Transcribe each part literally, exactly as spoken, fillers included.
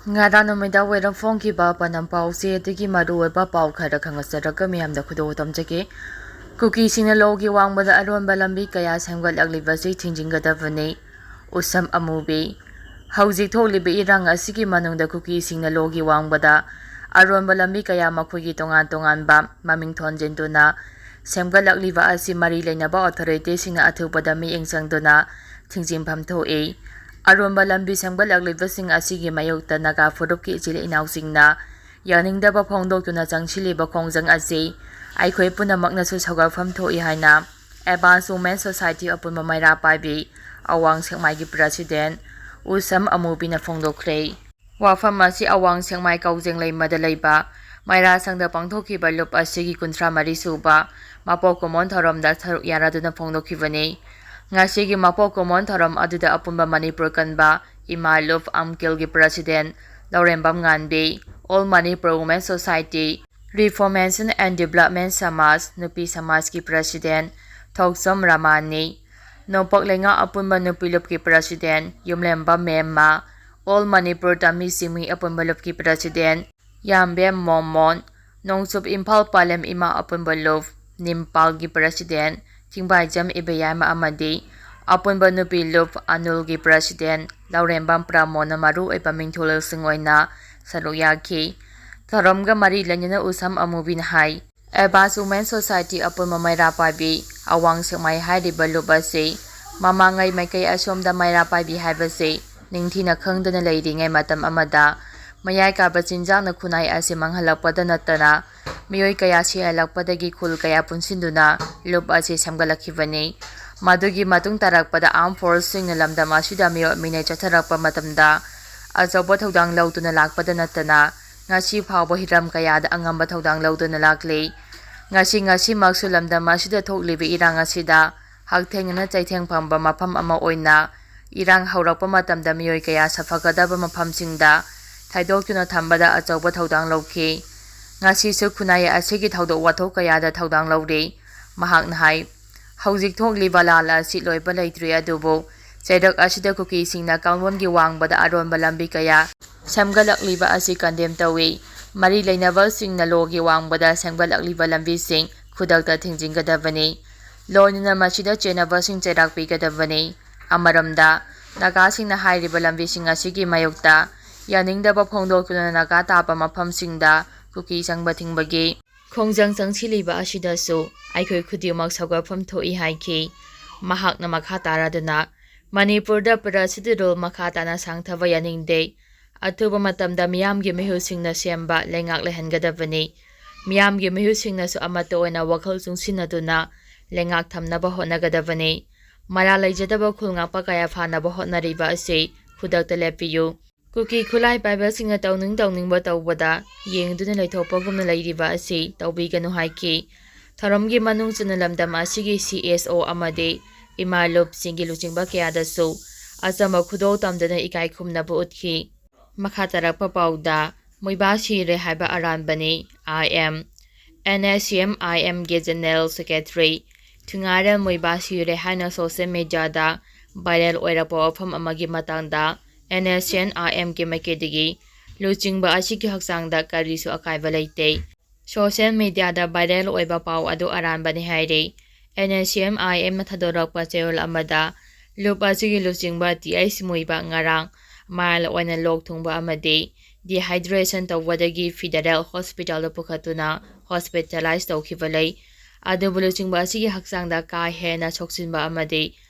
ꯉꯔꯥꯡ ꯅꯨꯃꯤꯗꯥꯡ ꯋꯥꯏꯔꯝ ꯐꯣꯡꯈꯤꯕ ꯄꯥꯎꯅꯝ ꯄꯥꯎꯆꯦꯗꯒꯤ ꯃꯔꯨꯑꯣꯏꯕ ꯄꯥꯎ ꯈꯔ ꯈꯪꯍꯟꯖꯔꯒ ꯃꯤꯌꯥꯝꯗ ꯈꯨꯗꯣꯜ ꯇꯝꯖꯒꯦ꯫ ꯀꯨꯀꯤꯁꯤꯡꯅ ꯂꯣꯒꯤ ꯋꯥꯡꯃꯗ ꯑꯔꯣꯟꯕ ꯂꯝꯕꯤ ꯀꯌꯥ ꯁꯦꯝꯒꯠꯂꯛꯂꯤꯕꯁꯤ ꯊꯤꯡꯖꯤꯟꯒꯗꯕꯅꯤ꯫ ꯎꯁꯝ ꯑꯃꯨꯕꯤ꯫ ꯍꯧꯖꯤꯛ ꯊꯣꯛꯂꯤꯕ ꯏꯔꯥꯡ ꯑꯁꯤꯒꯤ ꯃꯅꯨꯡꯗ ꯀꯨꯀꯤꯁꯤꯡꯅ ꯂꯣꯒꯤ ꯋꯥꯡꯃꯗ ꯑꯔꯣꯟꯕ ꯂꯝꯕꯤ ꯀꯌꯥ ꯃꯈꯣꯏꯒꯤ ꯇꯣꯉꯥꯟ ꯇꯣꯉꯥꯟꯕ ꯃꯃꯤꯡ ꯊꯣꯟꯖꯤꯟꯗꯨꯅ ꯁꯦꯝꯒꯠꯂꯛꯂꯤꯕ ꯑꯁꯤ ꯃꯔꯤ ꯂꯩꯅꯕ ꯑꯣꯊꯣꯔꯤꯇꯤꯁꯤꯡꯅ ꯑꯊꯨꯕꯗ ꯃꯤꯠꯌꯦꯡ ꯆꯪꯗꯨꯅ ꯊꯤꯡꯖꯤꯟꯐꯝ ꯊꯣꯛꯏ꯫ ꯑꯔꯣꯟꯕ ꯂꯝꯕꯤ ꯁꯦꯝꯒꯠꯂꯛꯂꯤꯕꯁꯤꯡ ꯑꯁꯤꯒꯤ ꯃꯥꯌꯣꯛꯇ ꯅꯥꯒꯥ ꯐꯨꯔꯨꯞꯀꯤ ꯏꯆꯤꯜ ꯏꯅꯥꯎꯁꯤꯡꯅ ꯌꯥꯅꯤꯡꯗꯕ ꯐꯣꯡꯗꯣꯛꯇꯨꯅ ꯆꯪꯁꯤꯜꯂꯤꯕ ꯈꯣꯡꯖꯪ ꯑꯁꯤ ꯑꯩꯈꯣꯏ ꯄꯨꯝꯅꯃꯛꯅꯁꯨ ꯁꯧꯒꯠꯐꯝ ꯊꯣꯛꯏ ꯍꯥꯏꯅ Advance Women Society ꯑꯄꯨꯟꯕ ꯃꯩꯔꯥ ꯄꯥꯏꯕꯤ ꯑꯋꯥꯡ ꯁꯦꯛꯃꯥꯏꯒꯤ ꯄ꯭ꯔꯁꯤꯗꯦꯟ ꯎꯁꯝ ꯑꯃꯨꯕꯤꯅ ꯐꯣꯡꯗꯣꯛꯈ꯭ꯔꯦ꯫ ꯋꯥꯐꯝ ꯑꯁꯤ ꯑꯋꯥꯡ ꯁꯦꯛꯃꯥꯏ ꯀꯥꯎꯖꯦꯡ ꯂꯩꯃꯗ ꯂꯩꯕ ꯃꯩꯔꯥ ꯁꯪꯗ ꯄꯥꯡꯊꯣꯛꯈꯤꯕ ꯂꯨꯞ ꯑꯁꯤꯒꯤ ꯀꯨꯟꯊ꯭ꯔꯥ ꯃꯔꯤ ꯁꯨꯕ ꯃꯄꯣꯛ ꯀꯨꯝꯑꯣꯟ ꯊꯧꯔꯝꯗ ꯁꯔꯨꯛ ꯌꯥꯅꯗꯨꯅ ꯐꯣꯡꯗꯣꯛꯈꯤꯕꯅꯤ꯫ ꯉꯁꯤꯒꯤ ꯃꯄꯣꯛ ꯀꯨꯝꯑꯣꯟ ꯊꯧꯔꯝ ꯑꯗꯨꯗ ꯑꯄꯨꯟꯕ ꯃꯅꯤꯄꯨꯔ ꯀꯟꯕ ꯏꯃꯥ ꯂꯨꯞ ꯑꯝꯀꯤꯜꯒꯤ president Laurembam ꯉꯥꯟꯕꯤ, All Manipur Women Society, Reformation and Development ꯁꯃꯥꯖ ꯅꯨꯄꯤ ꯁꯃꯥꯖꯀꯤ ꯄ꯭ꯔꯁꯤꯗꯦꯟ ꯊꯣꯛꯆꯝ ꯔꯃꯥꯅꯤ, ꯅꯣꯡꯄꯣꯛ ꯂꯩꯉꯥꯛ ꯑꯄꯨꯟꯕ ꯅꯨꯄꯤ ꯂꯨꯞꯀꯤ ꯄ꯭ꯔꯁꯤꯗꯦꯟ ꯌꯨꯝꯂꯦꯝꯕ ꯃꯦꯝꯃ, All Manipur ꯇꯃꯤ ꯆꯤꯡꯃꯤ ꯑꯄꯨꯟꯕ ꯂꯨꯞꯀꯤ ꯄ꯭ꯔꯁꯤꯗꯦꯟ ꯌꯥꯝꯕꯦꯝ ꯃꯣꯃꯣꯟ, ꯅꯣꯡꯆꯨꯞ ꯏꯝꯐꯥꯜ ꯄꯥꯂꯦꯝ ꯏꯃꯥ ꯑꯄꯨꯟꯕ ꯂꯨꯞ ꯅꯤꯝꯄꯥꯜꯒꯤ ꯄ꯭ꯔꯁꯤꯗꯦꯟ ꯆꯤꯡꯕꯥꯏꯖꯝ ꯏꯕꯦꯌꯥꯏꯃ ꯑꯃꯗꯤ ꯑꯄꯨꯟꯕ ꯅꯨꯄꯤ ꯂꯨꯞ ꯑꯅꯨꯜꯒꯤ ꯄ꯭ꯔꯁꯤꯗꯦꯟ ꯂꯧꯔꯦꯝꯕꯝ ꯄ꯭ꯔꯃꯣꯟꯅ ꯃꯔꯨꯑꯣꯏꯕ ꯃꯤꯡꯊꯣꯜꯁꯤꯡ ꯑꯣꯏꯅ ꯁꯔꯨꯛ ꯌꯥꯈꯤ꯫ ꯊꯧꯔꯝꯒ ꯃꯔꯤ ꯂꯩꯅꯅ ꯎꯁꯝ ꯑꯃꯨꯕꯤꯅ ꯍꯥꯏ, Advance Women Society ꯑꯄꯨꯟꯕ ꯃꯩꯔꯥ ꯄꯥꯏꯕꯤ ꯑꯋꯥꯡ ꯁꯦꯛꯃꯥꯏ ꯍꯥꯏꯔꯤꯕ ꯂꯨꯞ ꯑꯁꯤ ꯃꯃꯥꯡꯉꯩ ꯃꯥꯏꯀꯩ ꯑꯁꯣꯝꯗ ꯃꯩꯔꯥ ꯄꯥꯏꯕꯤ ꯍꯥꯏꯕꯁꯤ ꯅꯤꯡꯊꯤꯅ ꯈꯪꯗꯅ ꯂꯩꯔꯤꯉꯩ ꯃꯇꯝ ꯑꯃꯗ ꯃꯌꯥꯏ ꯀꯥꯕ ꯆꯤꯟꯖꯥꯛꯅ ꯈꯨꯟꯅꯥꯏ ꯑꯁꯤ ꯃꯥꯡꯍꯜꯂꯛꯄꯗ ꯅꯠꯇꯅ ꯃꯤꯑꯣꯏ ꯀꯌꯥ ꯁꯤꯍꯜꯂꯛꯄꯗꯒꯤ ꯈꯨꯜ ꯀꯌꯥ ꯄꯨꯟꯁꯤꯟꯗꯨꯅ ꯂꯨꯞ ꯑꯁꯤ ꯁꯦꯝꯒꯠꯂꯛꯈꯤꯕꯅꯤ꯫ ꯃꯗꯨꯒꯤ ꯃꯇꯨꯡ ꯇꯥꯔꯛꯄꯗ armed forceꯁꯤꯡꯅ ꯂꯝꯗꯝ ꯑꯁꯤꯗ ꯃꯤꯑꯣꯠ ꯃꯤꯅꯩ ꯆꯠꯊꯔꯛꯄ ꯃꯇꯝꯗ ꯑꯆꯧꯕ ꯊꯧꯗꯥꯡ ꯂꯧꯗꯨꯅ ꯂꯥꯛꯄꯗ ꯅꯠꯇꯅ ꯉꯁꯤ ꯐꯥꯎꯕ ꯍꯤꯔꯝ ꯀꯌꯥꯗ ꯑꯉꯝꯕ ꯊꯧꯗꯥꯡ ꯂꯧꯗꯨꯅ ꯂꯥꯛꯂꯤ꯫ ꯉꯁꯤ ꯉꯁꯤꯃꯛꯁꯨ ꯂꯝꯗꯝ ꯑꯁꯤꯗ ꯊꯣꯛꯂꯤꯕ ꯏꯔꯥꯡ ꯑꯁꯤꯗ ꯍꯛꯊꯦꯡꯅꯅ ꯆꯩꯊꯦꯡ ꯐꯪꯕ ꯃꯐꯝ ꯑꯃ ꯑꯣꯏꯅ ꯏꯔꯥꯡ ꯍꯧꯔꯛꯄ ꯃꯇꯝꯗ ꯃꯤꯑꯣꯏ ꯀꯌꯥ ꯁꯥꯐꯒꯗꯕ ꯃꯐꯝꯁꯤꯡꯗ ꯊꯩꯗꯣꯛꯇꯨꯅ ꯊꯝꯕꯗ ꯑꯆꯧꯕ ꯊꯧꯗꯥꯡ ꯂꯧꯈꯤ꯫ ꯉꯁꯤꯁꯨ ꯈꯨꯟꯅꯥꯏ ꯑꯁꯤꯒꯤ ꯊꯧꯗꯣꯛ ꯋꯥꯊꯣꯛ ꯀꯌꯥꯗ ꯊꯧꯗꯥꯡ ꯂꯧꯔꯤ꯫ ꯃꯍꯥꯛꯅ ꯍꯥꯏ, ꯍꯧꯖꯤꯛ ꯊꯣꯛꯂꯤꯕ ꯂꯥꯟ ꯑꯁꯤ ꯂꯣꯏꯕ ꯂꯩꯇ꯭ꯔꯤ, ꯑꯗꯨꯕꯨ ꯆꯩꯔꯛ ꯑꯁꯤꯗ ꯀꯨꯀꯤꯁꯤꯡꯅ ꯀꯥꯡꯂꯣꯟꯒꯤ ꯋꯥꯡꯃꯗ ꯑꯔꯣꯟꯕ ꯂꯝꯕꯤ ꯀꯌꯥ ꯁꯦꯝꯒꯠꯂꯛꯂꯤꯕ ꯑꯁꯤ ꯀꯟꯗꯦꯝ ꯇꯧꯏ꯫ ꯃꯔꯤ ꯂꯩꯅꯕꯁꯤꯡꯅ ꯂꯣꯒꯤ ꯋꯥꯡꯃꯗ ꯁꯦꯝꯒꯠꯂꯛꯂꯤꯕ ꯂꯝꯕꯤꯁꯤꯡ ꯈꯨꯗꯛꯇ ꯊꯤꯡꯖꯤꯟꯒꯗꯕꯅꯤ꯫ ꯂꯣꯏꯅꯅ ꯃꯁꯤꯗ ꯆꯦꯟꯅꯕꯁꯤꯡ ꯆꯩꯔꯥꯛ ꯄꯤꯒꯗꯕꯅꯤ꯫ ꯑꯃꯔꯣꯝꯗ, ꯅꯥꯒꯥꯁꯤꯡꯅ ꯍꯥꯏꯔꯤꯕ ꯂꯝꯕꯤꯁꯤꯡ ꯑꯁꯤꯒꯤ ꯃꯥꯌꯣꯛꯇ ꯌꯥꯅꯤꯡꯗꯕ ꯐꯣꯡꯗꯣꯛꯇꯨꯅ ꯅꯥꯒꯥ ꯇꯥꯕ ꯃꯐꯝꯁꯤꯡꯗ ꯀꯨꯀꯤ ꯆꯪꯕ ꯊꯤꯡꯕꯒꯤ ꯈꯣꯡꯖꯪ ꯆꯪꯁꯤꯜꯂꯤꯕ ꯑꯁꯤꯗꯁꯨ ꯑꯩꯈꯣꯏ ꯈꯨꯗꯤꯡꯃꯛ ꯁꯧꯒꯠꯐꯝ ꯊꯣꯛꯏ ꯍꯥꯏꯈꯤ꯫ ꯃꯍꯥꯛꯅ ꯃꯈꯥ ꯇꯥꯔꯗꯨꯅ, ꯃꯅꯤꯄꯨꯔꯗ ꯄ꯭ꯔꯖꯥꯁꯤꯗꯤ ꯔꯨꯜ ꯃꯈꯥ ꯇꯥꯅ ꯁꯥꯡꯊꯕ ꯌꯥꯅꯤꯡꯗꯦ꯫ ꯑꯊꯨꯕ ꯃꯇꯝꯗ ꯃꯤꯌꯥꯝꯒꯤ ꯃꯤꯍꯨꯠꯁꯤꯡꯅ ꯁꯦꯝꯕ ꯂꯩꯉꯥꯛ ꯂꯩꯍꯟꯒꯗꯕꯅꯤ꯫ ꯃꯤꯌꯥꯝꯒꯤ ꯃꯤꯍꯨꯠꯁꯤꯡꯅꯁꯨ ꯑꯃꯠꯇ ꯑꯣꯏꯅ ꯋꯥꯈꯜ ꯆꯨꯡꯁꯤꯟꯅꯗꯨꯅ ꯂꯩꯉꯥꯛ ꯊꯝꯅꯕ ꯍꯣꯠꯅꯒꯗꯕꯅꯤ꯫ ꯃꯔꯥꯜ ꯂꯩꯖꯗꯕ ꯈꯨꯜ ꯉꯥꯛꯄ ꯀꯌꯥ ꯐꯥꯅꯕ ꯍꯣꯠꯅꯔꯤꯕ ꯑꯁꯤ ꯈꯨꯗꯛꯇ ꯂꯦꯞꯄꯤꯌꯨ꯫ ꯀꯨꯀꯤ ꯈꯨꯠꯂꯥꯏ ꯄꯥꯏꯕꯁꯤꯡꯅ ꯇꯧꯅꯤꯡ ꯇꯧꯅꯤꯡꯕ ꯇꯧꯕꯗ ꯌꯦꯡꯗꯨꯅ ꯂꯩꯊꯣꯛꯄꯒꯨꯝꯅ ꯂꯩꯔꯤꯕ ꯑꯁꯤ ꯇꯧꯕꯤꯒꯅꯨ ꯍꯥꯏꯈꯤ꯫ ꯊꯧꯔꯝꯒꯤ ꯃꯅꯨꯡ ꯆꯟꯅ ꯂꯝꯗꯝ ꯑꯁꯤꯒꯤ ꯁꯤ ꯑꯦꯁ ꯑꯣ ꯑꯃꯗꯤ ꯏꯃꯥ ꯂꯨꯞꯁꯤꯡꯒꯤ ꯂꯨꯆꯤꯡꯕ ꯀꯌꯥꯗꯁꯨ ꯑꯆꯝꯕ ꯈꯨꯗꯣꯜ ꯇꯝꯗꯨꯅ ꯏꯀꯥꯏ ꯈꯨꯝꯅꯕ ꯎꯠꯈꯤ꯫ ꯃꯈꯥ ꯇꯥꯔꯛꯄ ꯄꯥꯎꯗ, ꯃꯣꯏꯕꯥ ꯁꯤꯔꯦ ꯍꯥꯏꯕ ꯑꯔꯥꯟꯕꯅꯤ, ꯑꯥꯏ M. And S C M ꯑꯥꯏ ꯑꯦꯝꯒꯤ ꯖꯦꯅꯔꯦꯜ ꯁꯦꯀ꯭ꯔꯦꯇꯔꯤ ꯊꯨꯉꯥꯏꯔꯦꯜ ꯃꯣꯏꯕꯥ ꯁꯤꯔꯦ ꯍꯥꯏꯅ ꯁꯣꯁꯦꯜ ꯃꯤꯗꯤꯌꯥꯗ ꯚꯥꯏꯔꯦꯜ ꯑꯣꯏꯔꯛꯄ ꯋꯥꯐꯝ ꯑꯃꯒꯤ ꯃꯇꯥꯡꯗ ꯑꯦꯟ ꯑꯦꯁ ꯁꯤ ꯑꯦꯟ ꯑꯥꯏ ꯑꯦꯝꯒꯤ ꯃꯥꯏꯀꯩꯗꯒꯤ ꯂꯨꯆꯤꯡꯕ ꯑꯁꯤꯒꯤ ꯍꯛꯆꯥꯡꯗ ꯀꯔꯤꯁꯨ ꯑꯀꯥꯏꯕ ꯂꯩꯇꯦ꯫ ꯁꯣꯁꯦꯜ ꯃꯤꯗꯤꯌꯥꯗ ꯚꯥꯏꯔꯦꯜ ꯑꯣꯏꯕ ꯄꯥꯎ ꯑꯗꯨ ꯑꯔꯥꯟꯕꯅꯤ ꯍꯥꯏꯔꯤ꯫ ꯑꯦꯟ ꯑꯦꯁ ꯁꯤ ꯑꯦꯝ ꯑꯥꯏ ꯑꯦꯝꯅ ꯊꯥꯗꯣꯔꯛꯄ ꯆꯌꯣꯜ ꯑꯃꯗ ꯂꯨꯞ ꯑꯁꯤꯒꯤ ꯂꯨꯆꯤꯡꯕ ꯇꯤ ꯑꯩꯆ ꯃꯨꯏꯕ ꯉꯔꯥꯡ ꯃꯥꯏꯜ ꯑꯣꯏꯅ ꯂꯣꯛ ꯊꯨꯡꯕ ꯑꯃꯗꯤ ꯗꯤꯍꯥꯏꯗ꯭ꯔꯦꯁꯟ ꯇꯧꯕꯗꯒꯤ ꯐꯤꯗꯔꯦꯜ ꯍꯣꯁꯄꯤꯇꯥꯜꯗ ꯄꯨꯈꯠꯇꯨꯅ ꯍꯣꯁꯄꯤꯇꯥꯂꯥꯏꯖ ꯇꯧꯈꯤꯕ ꯂꯩ꯫ ꯑꯗꯨꯕꯨ ꯂꯨꯆꯤꯡꯕ ꯑꯁꯤꯒꯤ ꯍꯛꯆꯥꯡꯗ ꯀꯥ ꯍꯦꯟꯅ ꯁꯣꯛꯆꯤꯟꯕ ꯑꯃꯗꯤ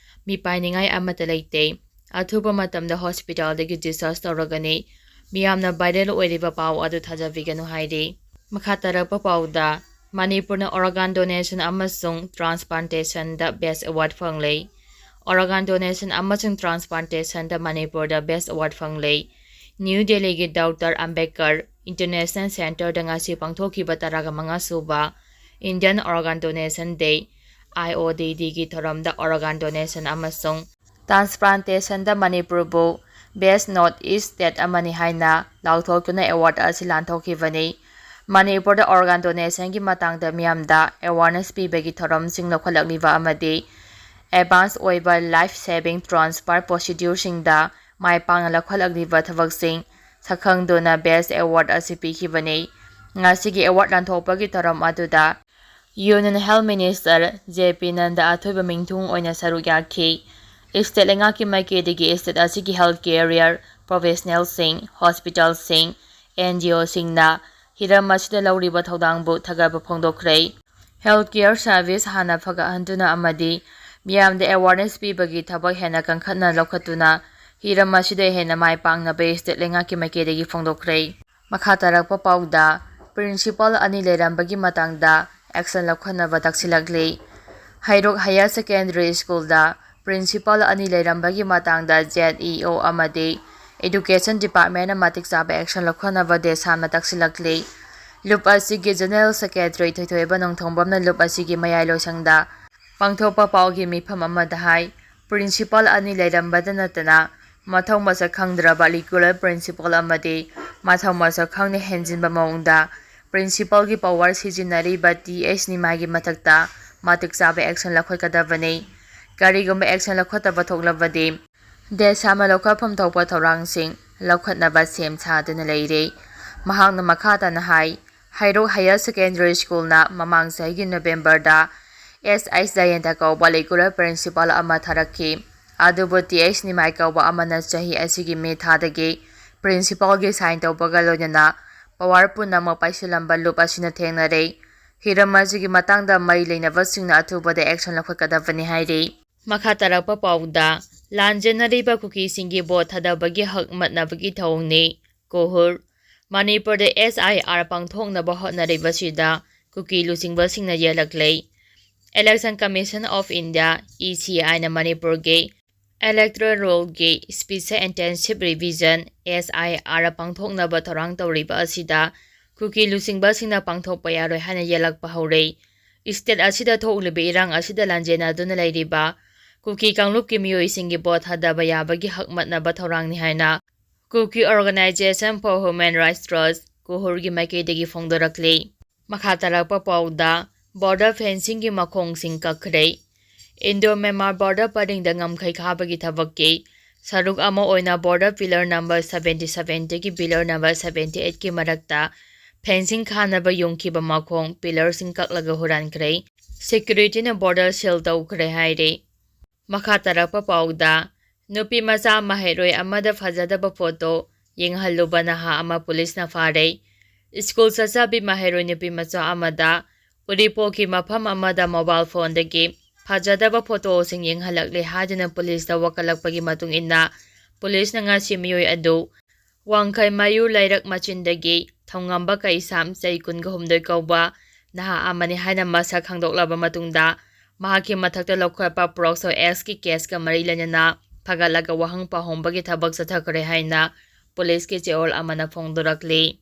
ꯃꯤꯄꯥꯏꯅꯤꯡꯉꯥꯏ ꯑꯃꯠꯇ ꯂꯩꯇꯦ꯫ ꯑꯊꯨꯕ ꯃꯇꯝꯗ ꯍꯣꯁꯄꯤꯇꯥꯜꯗꯒꯤ ꯗꯤꯁꯆꯥꯔꯖ ꯇꯧꯔꯒꯅꯤ꯫ ꯃꯤꯌꯥꯝꯅ ꯚꯥꯏꯔꯦꯜ ꯑꯣꯏꯔꯤꯕ ꯄꯥꯎ ꯑꯗꯨ ꯊꯥꯖꯕꯤꯒꯅꯨ ꯍꯥꯏꯔꯤ꯫ ꯃꯈꯥ ꯇꯥꯔꯛꯄ ꯄꯥꯎꯗ, ꯃꯅꯤꯄꯨꯔꯅ ꯑꯣꯔꯒꯥꯟ ꯗꯣꯅꯦꯁꯟ ꯑꯃꯁꯨꯡ ꯇ꯭ꯔꯥꯟꯁꯄ꯭ꯂꯥꯟꯇꯦꯁꯟꯗ ꯕꯦꯁ ꯑꯦꯋꯥꯔꯗ ꯐꯪꯂꯦ꯫ ꯑꯣꯔꯒꯥꯟ ꯗꯣꯅꯦꯁꯟ ꯑꯃꯁꯨꯡ ꯇ꯭ꯔꯥꯟꯁꯄ꯭ꯂꯥꯟꯇꯦꯁꯟꯗ ꯃꯅꯤꯄꯨꯔꯗ ꯕꯦꯁ ꯑꯦꯋꯥꯔꯗ ꯐꯪꯂꯦ꯫ ꯅ꯭ꯌꯨ ꯗꯦꯜꯂꯤꯒꯤ ꯗꯣꯛꯇꯔ ꯑꯝꯕꯦꯗꯀꯔ ꯏꯟꯇꯔꯅꯦꯁꯅꯦꯜ ꯁꯦꯟꯇꯔꯗ ꯉꯁꯤ ꯄꯥꯡꯊꯣꯛꯈꯤꯕ ꯇꯔꯥꯒ ꯃꯉꯥ ꯁꯨꯕ Indian organ donation day, I O D ꯗꯤꯒꯤ ꯊꯧꯔꯝꯗ ꯑꯣꯔꯒꯥꯟ ꯗꯣꯅꯦꯁꯟ ꯑꯃꯁꯨꯡ ꯇ꯭ꯔꯥꯟꯁꯄ꯭ꯂꯥꯟꯇꯦꯁꯟꯗ ꯃꯅꯤꯄꯨꯔꯕꯨ ꯕꯦꯁ ꯅꯣꯔꯠ ꯏꯁ ꯁ꯭ꯇꯦꯠ ꯑꯃꯅꯤ ꯍꯥꯏꯅ ꯂꯥꯎꯊꯣꯛꯇꯨꯅ ꯑꯦꯋꯥꯔꯗ ꯑꯁꯤ ꯂꯥꯟꯊꯣꯛꯈꯤꯕꯅꯤ꯫ ꯃꯅꯤꯄꯨꯔꯗ ꯑꯣꯔꯒꯥꯟ ꯗꯣꯅꯦꯁꯟꯒꯤ ꯃꯇꯥꯡꯗ ꯃꯤꯌꯥꯝꯗ ꯑꯦꯋꯥꯔꯅꯦꯁ ꯄꯤꯕꯒꯤ ꯊꯧꯔꯝꯁꯤꯡ ꯂꯧꯈꯠꯂꯛꯂꯤꯕ ꯑꯃꯗꯤ ꯑꯦꯗꯚꯥꯟꯁ ꯑꯣꯏꯕ ꯂꯥꯏꯐ ꯁꯦꯚꯤꯡ ꯇ꯭ꯔꯥꯟꯁꯐꯔ ꯄ꯭ꯔꯣꯁꯤꯗ꯭ꯌꯨꯔꯁꯤꯡꯗ ꯃꯥꯏ ꯄꯥꯛꯅ ꯂꯧꯈꯠꯂꯛꯂꯤꯕ ꯊꯕꯛꯁꯤꯡ ꯁꯛꯈꯪꯗꯨꯅ Best Award ꯑꯁꯤ ꯄꯤꯈꯤꯕꯅꯤ꯫ ꯉꯁꯤꯒꯤ award ꯂꯥꯟꯊꯣꯛꯄꯒꯤ ꯊꯧꯔꯝ ꯑꯗꯨꯗ Union Health Minister J P Nanda ꯑꯊꯣꯏꯕ ꯃꯤꯡꯊꯨꯡ ꯑꯣꯏꯅ ꯁꯔꯨꯛ ꯌꯥꯈꯤ꯫ State ꯂꯩꯉꯥꯛꯀꯤ ꯃꯥꯏꯀꯩꯗꯒꯤ state ꯑꯁꯤꯒꯤ health career professionalꯁꯤꯡ, hospitalꯁꯤꯡ, N G Oꯁꯤꯡꯅ ꯍꯤꯔꯝ ꯑꯁꯤꯗ ꯂꯧꯔꯤꯕ ꯊꯧꯗꯥꯡꯕꯨ ꯊꯥꯒꯠꯄ ꯐꯣꯡꯗꯣꯛꯈ꯭ꯔꯦ꯫ Health care service ꯍꯥꯟꯅ ꯐꯒꯠꯍꯟꯗꯨꯅ ꯑꯃꯗꯤ ꯃꯤꯌꯥꯝꯗ awareness ꯄꯤꯕꯒꯤ ꯊꯕꯛ ꯍꯦꯟꯅ ꯀꯟꯈꯠꯅ ꯂꯧꯈꯠꯇꯨꯅ ꯍꯤꯔꯝ ꯑꯁꯤꯗ ꯍꯦꯟꯅ ꯃꯥꯏ ꯄꯥꯛꯅꯕ state ꯂꯩꯉꯥꯛꯀꯤ ꯃꯥꯏꯀꯩꯗꯒꯤ ꯐꯣꯡꯗꯣꯛꯈ꯭ꯔꯦ꯫ ꯃꯈꯥ ꯇꯥꯔꯛꯄ ꯄꯥꯎꯗ, principal ꯑꯅꯤ ꯂꯩꯔꯝꯕꯒꯤ ꯃꯇꯥꯡꯗ action ꯂꯧꯈꯠꯅꯕ ꯇꯛꯁꯤꯜꯂꯛꯂꯤ꯫ ꯍꯩꯔꯣꯛ Higher Secondary Schoolꯗ principal ꯑꯅꯤ ꯂꯩꯔꯝꯕꯒꯤ ꯃꯇꯥꯡꯗ Z E O ꯑꯃꯗꯤ Education Departmentꯅ ꯃꯇꯤꯛ ꯆꯥꯕ action ꯂꯧꯈꯠꯅꯕ ꯗꯦꯁꯥꯝꯅ ꯇꯛꯁꯤꯜꯂꯛꯂꯤ꯫ ꯂꯨꯞ ꯑꯁꯤꯒꯤ General Secretary ꯊꯣꯏꯊꯣꯏꯕ ꯅꯣꯡꯊꯣꯡꯕꯝꯅ ꯂꯨꯞ ꯑꯁꯤꯒꯤ ꯃꯌꯥꯏ ꯂꯣꯏꯁꯪꯗ ꯄꯥꯡꯊꯣꯛꯄ ꯄꯥꯎꯒꯤ ꯃꯤꯐꯝ ꯑꯃꯗ ꯍꯥꯏ, principal ꯑꯅꯤ ꯂꯩꯔꯝꯕꯗ ꯅꯠꯇꯅ ꯃꯊꯧ ꯃꯁꯛ ꯈꯪꯗ꯭ꯔꯕ regular principal ꯑꯃꯗꯤ ꯃꯊꯧ ꯃꯁꯛ ꯈꯪꯅ ꯍꯦꯟꯖꯤꯟꯕ ꯃꯑꯣꯡꯗ principalꯒꯤ power ꯁꯤꯖꯤꯟꯅꯔꯤꯕ T H ꯅꯤꯃꯥꯏꯒꯤ ꯃꯊꯛꯇ ꯃꯇꯤꯛ ꯆꯥꯕ action ꯂꯧꯈꯠꯀꯗꯕꯅꯤ꯫ ꯀꯔꯤꯒꯨꯝꯕ action ꯂꯧꯈꯠꯇꯕ ꯊꯣꯛꯂꯕꯗꯤ ꯗꯦꯁꯥꯝꯅ ꯂꯧꯈꯠꯐꯝ ꯊꯣꯛꯄ ꯊꯧꯔꯥꯡꯁꯤꯡ ꯂꯧꯈꯠꯅꯕ ꯁꯦꯝ ꯁꯥꯗꯨꯅ ꯂꯩꯔꯦ꯫ ꯃꯍꯥꯛꯅ ꯃꯈꯥ ꯇꯥꯅ ꯍꯥꯏ, ꯍꯩꯔꯣꯛ Higher Secondary Schoolꯅ ꯃꯃꯥꯡ ꯆꯍꯤꯒꯤ Novemberꯗ S H ꯖꯌꯟꯇ ꯀꯧꯕ regular principal ꯑꯃ ꯊꯥꯔꯛꯈꯤ꯫ ꯑꯗꯨꯕꯨ T H ꯅꯤꯃꯥꯏ ꯀꯧꯕ ꯑꯃꯅ ꯆꯍꯤ ꯑꯁꯤꯒꯤ May ꯊꯥꯗꯒꯤ principalꯒꯤ sign ꯇꯧꯕꯒ ꯂꯣꯏꯅꯅ power ꯄꯨꯝꯅꯃꯛ ꯄꯥꯏꯁꯤꯜꯂꯝꯕ ꯂꯨꯞ ꯑꯁꯤꯅ ꯊꯦꯡꯅꯔꯦ꯫ ꯍꯤꯔꯝ ꯑꯁꯤꯒꯤ ꯃꯇꯥꯡꯗ ꯃꯔꯤ ꯂꯩꯅꯕꯁꯤꯡꯅ ꯑꯊꯨꯕꯗ action ꯂꯧꯈꯠꯀꯗꯕꯅꯤ ꯍꯥꯏꯔꯤ꯫ ꯃꯈꯥ ꯇꯥꯔꯛꯄ ꯄꯥꯎꯗ, ꯂꯥꯟꯖꯦꯟꯅꯔꯤꯕ ꯀꯨꯀꯤꯁꯤꯡꯒꯤ ꯚꯣꯠ ꯊꯥꯗꯕꯒꯤ ꯍꯛ ꯃꯠꯅꯕꯒꯤ ꯊꯧꯑꯣꯡꯅꯤ꯫ ꯀꯣꯍꯨꯔ, ꯃꯅꯤꯄꯨꯔꯗ S I R ꯄꯥꯡꯊꯣꯛꯅꯕ ꯍꯣꯠꯅꯔꯤꯕꯁꯤꯗ ꯀꯨꯀꯤ ꯂꯨꯆꯤꯡꯕꯁꯤꯡꯅ ꯌꯦꯜꯂꯛꯂꯦ꯫ Election Commission of India, E C Iꯅ ꯃꯅꯤꯄꯨꯔꯒꯤ Electoral Rollꯒꯤ Special Intensive Revision, S I R ꯄꯥꯡꯊꯣꯛꯅꯕ ꯊꯧꯔꯥꯡ ꯇꯧꯔꯤꯕ ꯑꯁꯤꯗ ꯀꯨꯀꯤ ꯂꯨꯆꯤꯡꯕꯁꯤꯡꯅ ꯄꯥꯡꯊꯣꯛꯄ ꯌꯥꯔꯣꯏ ꯍꯥꯏꯅ ꯌꯦꯜꯂꯛꯄ ꯍꯧꯔꯦ꯫ State ꯑꯁꯤꯗ ꯊꯣꯛꯂꯤꯕ ꯏꯔꯥꯡ ꯑꯁꯤꯗ ꯂꯥꯟꯖꯦꯟꯅꯗꯨꯅ ꯂꯩꯔꯤꯕ ꯀꯨꯀꯤ ꯀꯥꯡꯂꯨꯞꯀꯤ ꯃꯤꯑꯣꯏꯁꯤꯡꯒꯤ ꯚꯣꯠ ꯊꯥꯗꯕ ꯌꯥꯕꯒꯤ ꯍꯛ ꯃꯠꯅꯕ ꯊꯧꯔꯥꯡꯅꯤ ꯍꯥꯏꯅ Kuki Organization for Human Rights Trust, ꯀꯣꯍꯨꯔꯒꯤ ꯃꯥꯏꯀꯩꯗꯒꯤ ꯐꯣꯡꯗꯣꯔꯛꯂꯤ꯫ ꯃꯈꯥ ꯇꯥꯔꯛꯄ ꯄꯥꯎꯗ, border fencingꯒꯤ ꯃꯈꯣꯡꯁꯤꯡ ꯀꯛꯈ꯭ꯔꯦ꯫ Indo-Myanmar border ꯄꯔꯤꯡꯗ ꯉꯝꯈꯩ ꯈꯥꯕꯒꯤ ꯊꯕꯛꯀꯤ ꯁꯔꯨꯛ ꯑꯃ ꯑꯣꯏꯅ border pillar number seventy seven ꯗꯒꯤ pillar number seventy eight ꯀꯤ ꯃꯔꯛꯇ fencing ꯈꯥꯅꯕ ꯌꯨꯡꯈꯤꯕ ꯃꯈꯣꯡ pillar ꯁꯤꯡ ꯀꯛꯂꯒ ꯍꯨꯔꯥꯟꯈ꯭ꯔꯦ꯫ Security ꯅ border seal ꯇꯧꯈ꯭ꯔꯦ ꯍꯥꯏꯔꯦ꯫ ꯃꯈꯥ ꯇꯥꯔꯛꯄ ꯄꯥꯎꯗ, ꯅꯨꯄꯤ ꯃꯆꯥ ꯃꯍꯩꯔꯣꯏ ꯑꯃꯗ ꯐꯖꯗꯕ photo ꯌꯦꯡꯍꯜꯂꯨꯕ ꯅꯍꯥ ꯑꯃ police ꯅ ꯐꯥꯔꯦ꯫ School ꯆꯠꯆꯕꯤ ꯃꯍꯩꯔꯣꯏ ꯅꯨꯄꯤ ꯃꯆꯥ ꯑꯃꯗ ꯎꯔꯤꯄꯣꯛꯀꯤ ꯃꯐꯝ ꯑꯃꯗ mobile phone ꯗꯒꯤ ꯐꯖꯗꯕ photo ꯁꯤꯡ ꯌꯦꯡꯍꯜꯂꯛꯂꯦ ꯍꯥꯏꯗꯨꯅ police ꯇ ꯋꯥꯀꯠꯂꯛꯄꯒꯤ ꯃꯇꯨꯡ ꯏꯟꯅ, police ꯅ ꯉꯁꯤ ꯃꯤꯑꯣꯏ ꯑꯗꯨ ꯋꯥꯡꯈꯩ ꯃꯌꯨ ꯂꯩꯔꯛ ꯃꯆꯤꯟꯗꯒꯤ ꯊꯧꯉꯝꯕ ꯀꯩꯁꯥꯝ, ꯆꯍꯤ ꯀꯨꯟꯒ ꯍꯨꯝꯗꯣꯏ ꯀꯧꯕ ꯅꯍꯥ ꯑꯃꯅꯤ ꯍꯥꯏꯅ ꯃꯁꯛ ꯈꯪꯗꯣꯛꯂꯕ ꯃꯇꯨꯡꯗ, ꯃꯍꯥꯛꯀꯤ ꯃꯊꯛꯇ ꯂꯧꯈꯠꯄ ꯄꯣꯛꯁꯣ act ꯀꯤ case ꯀ ꯃꯔꯤ ꯂꯩꯅꯅ ꯐꯒꯠꯂꯒ ꯋꯥꯍꯪ ꯄꯥꯎꯍꯣꯡꯕꯒꯤ ꯊꯕꯛ ꯆꯠꯊꯈ꯭ꯔꯦ ꯍꯥꯏꯅ police ꯀꯤ ꯆꯦꯔꯣꯜ ꯑꯃꯅ ꯐꯣꯡꯗꯣꯔꯛꯂꯤ꯫